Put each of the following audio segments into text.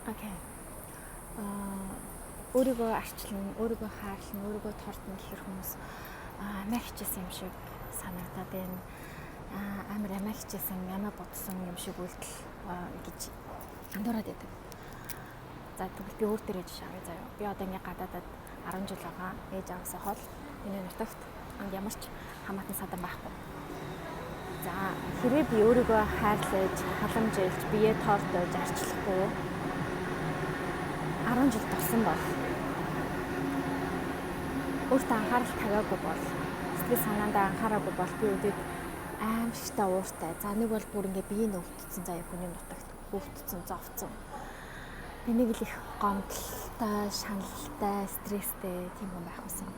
Okay. Өөрийгөө арчлан, өөрийгөө хайрлан, өөрийгөө тортно гэхэр хүмүүс амиа хичээсэн юм шиг санагдаад байна. Амар амиа хичээсэн, амиа бодсон юм шиг үйлдэл гэж андуураад байдаг. За тэгвэл би өөр дээрээ жишээ авъя заяа. Би одоо ингээ гадаадад 10 жил байгаа. Ээж аавсаа хол. Миний нутагт ямар ч хамаатан садан байхгүй. За хэрвээ би өөрийгөө хайрлаж, халамжилж, биеэ тоортож, арчлахгүй 10 жил болсон бол өөртөө анхаарал тавиагүй бол сэтгэл санаандаа анхаараагүй бол би өдөд аимшигтай ууртай. За нэг бол бүр ингээ биеийн өвдсөн заяа хүний нутагт өвдсөн, зовцсон. Би нэг л их гомдолтой, шаналлтай, стресстэй тийм хүн байх байсан.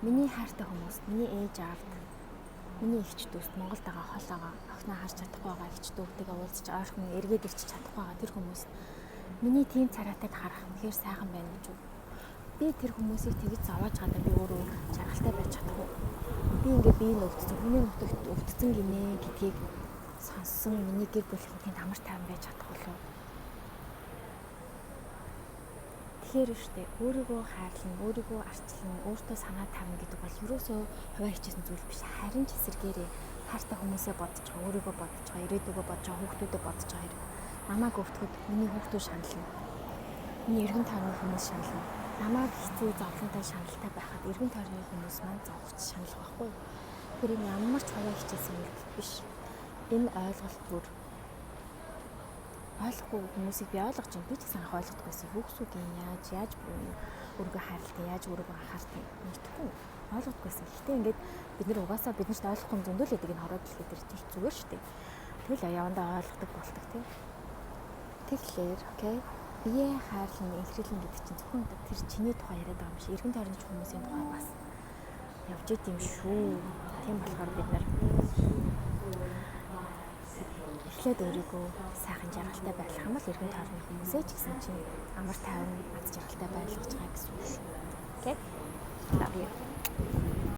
Миний хайртай хүмүүс, миний ээж аавд, миний эгч дүүст Монголд байгаа хол байгаа, охиноо харж чадахгүй байгаа эгч дүүтэйгээ уулзч ойрхон эргээд ирчих чадахгүй байгаа тэр хүмүүс миний тийм царайтайг харах үнэхээр сайхан байна гэж үү. Би тэр хүмүүсийг тэгж зовоож гадаа би өөрөө жаргалтай байж чадах уу? Би ингээ бие нүгдсэн, хүний нутагт өвдсөн гинэ гэдгийг сонссон миний гэр бүлийнхэн тэнд амар тайван байж чадах болов. Тэгэхээр штэ өөрийгөө хайрлана, өөрийгөө арчлана, өөртөө санаа тавина гэдэг бол ерөөсөө хувиа хичээсэн зүйл биш. Харин ч эсэргээрээ хайртай хүмүүсээ бодож байгаа, өөрийгөө бодож байгаа, ирээдүгөө бодож байгаа, хүүхдүүдэд бодож байгаа хэрэг. Намайг өвтгөхөд миний хүүхдүүд шанална. Миний эргэн тойрны хүмүүс шанална. Намайг хэцүү зовлонтой шаналтай байхад эргэн тойрны хүмүүс маань зовж шаналх байхгүй. Тэр энэ ямар ч хувиа хичээсэн үйлдэл биш. Энэ ойлголт бүр ойлгохгүй хүмүүсийг би ойлгож байна. Би ч гэсэн анх ойлгохгүй байсан. Юу гэсэн үг юм, яаж өөрийгөө хайрлах, яаж өөрийгөө анхаарах мэдэхгүй ойлгохгүй байсан. Гэхдээ ингээд бид нар угаасаа биднэрт ойлгохгүй юм зөндөл байдаг энэ хороо дэлхий дээр чинь зүгээр шүү дээ. Тэгэл явандаа ойлгодог болдог тийм. Тэгэхээр окей. Бие хайрлан, энхрийлэн гэдэг чинь зөвхөн тэр чиний тухай яриад байгаа юм шиг эргэн тойрны хүмүүсийн тухай бас явж идэм шүү. Тийм болохоор бид нар эхлээд өөрийгөө сайхан жаргалтай байлгах юм бол эргэн тойрны хүмүүсээ ч гэсэн чинь амар тайван аз жаргалтай байлгаж байгаа гэсэн үг шүү. Okay? Love you.